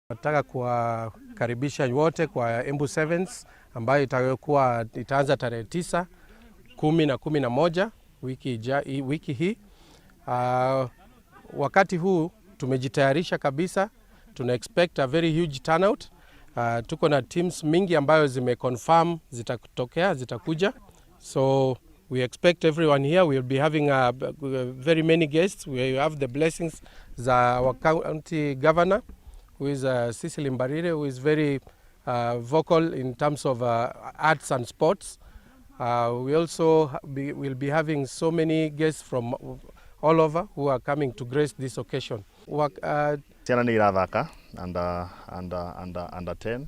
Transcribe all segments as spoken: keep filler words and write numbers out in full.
Nataka kuwakaribisha wote kwa Embu Sevens ambayo itakuwa, itaanza tarehe tisa, kumi na kumi na moja wiki ija-, i-, wiki hii. Ah, wakati huu tumejitayarisha kabisa. Tuna expect a very huge turnout. Ah, tuko na teams mingi ambayo zimeconfirm zitatokea, zitakuja. So we expect everyone here. We'll be having a, a very many guests. We have the blessings za our county governor, who is, uh, Cecily Mbarire, who is very, uh, vocal in terms of, uh, arts and sports. Uh, we also ha-, be, will be having so many guests from all over who are coming to grace this occasion. Wa-, uh, Ciana ni irathaka under, under, under, under ten,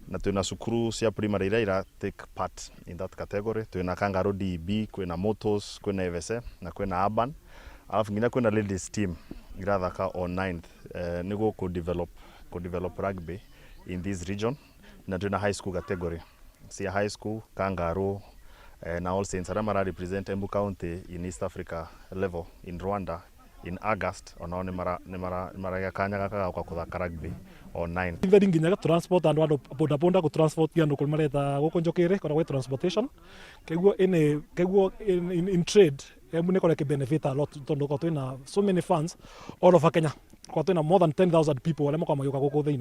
na twina cukuru cia primary iria ira take part in that category. Twina Kangaroo D E B, kwina Motos, kwina F S A, na kwina Urban. Alafu nginya kwina ladies team irathaka on ninth, eh, niguo ku develop, ku develop rugby in this region. Na twina high school category cia high school, Kangaroo, eh, na All Saints, aria mara represent Embu County in East Africa level in Rwanda in August, onao ni mara, ni mara, ni maragia kanya gaka ga guka kuthaka rugby on nine. Very nginya ga transport, andu, andu boda boda ku transport andu kuri mareta guku Njokere, kora gwi transportation. Keguo in, keguo in, in, in trade, Embu ni kora ki benefit a lot, tondu kwa twina so many fans all over Kenya. Kwa twina more than ten thousand people aria makwa magiuka guku thiini wa